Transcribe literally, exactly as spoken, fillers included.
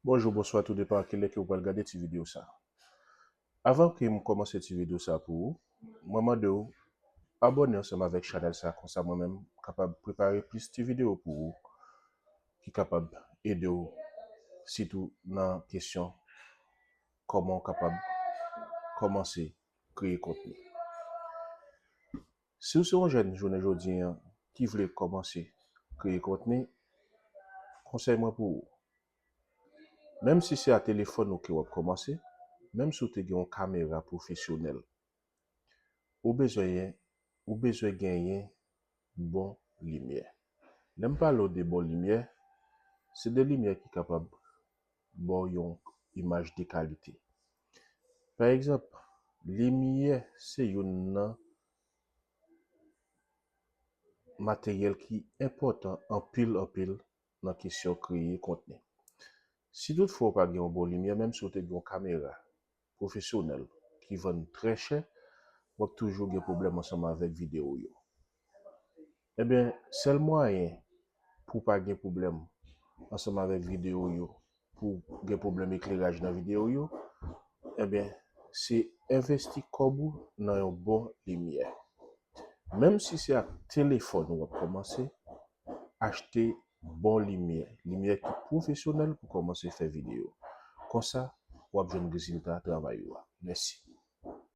Bonjou, bonswa, tou depan a kilè ke w pral gade ti videyo sa. Avan ke m kòmanse ti videyo sa pou ou, mwen mande w abòne ansanm avèk chanèl sa, konsa mwen menm kapab prepare plis ti videyo pou ou ki kapab ede w, sitou nan kesyon kòman w kapab kòmanse kreye kontni. Si w se yon jèn jounen jodi a ki vle kòmanse kreye kontni, konsèy mwen pou ou, menm si se a telefòn ou ke w ap kòmanse, menm si w te gen yon kamera pwofesyonèl, ou bezwen, ou bezwen genyen bon limyè. Lè m pale w de bon limyè, se de limyè ki kapab ba w yon imaj de kalite. Pa egzanp, limyè se youn nan materyèl ki enpòtan anpil, anpil nan kesyon kreye kontni. Si toutfwa w pa gen yon bon limyè, menm si w te gen yon kamera pwofesyonèl ki vann trè chè, w ap toujou gen pwoblèm ansanm avèk videyo w yo. Ebyen, sèl mwayen pou w pa gen pwoblèm ansanm avèk videyo w yo, pou w gen pwoblèm ekleraj nan videyo w yo, ebyen, se envesti kòb ou nan yon bon limyè. Menm si se ak telefòn ou ap kòmanse, achte bon limyè, limyè ki pwofesyonèl pou kòmanse fè videyo. Konsa, w ap jwenn rezilta travay ou a. Mèsi.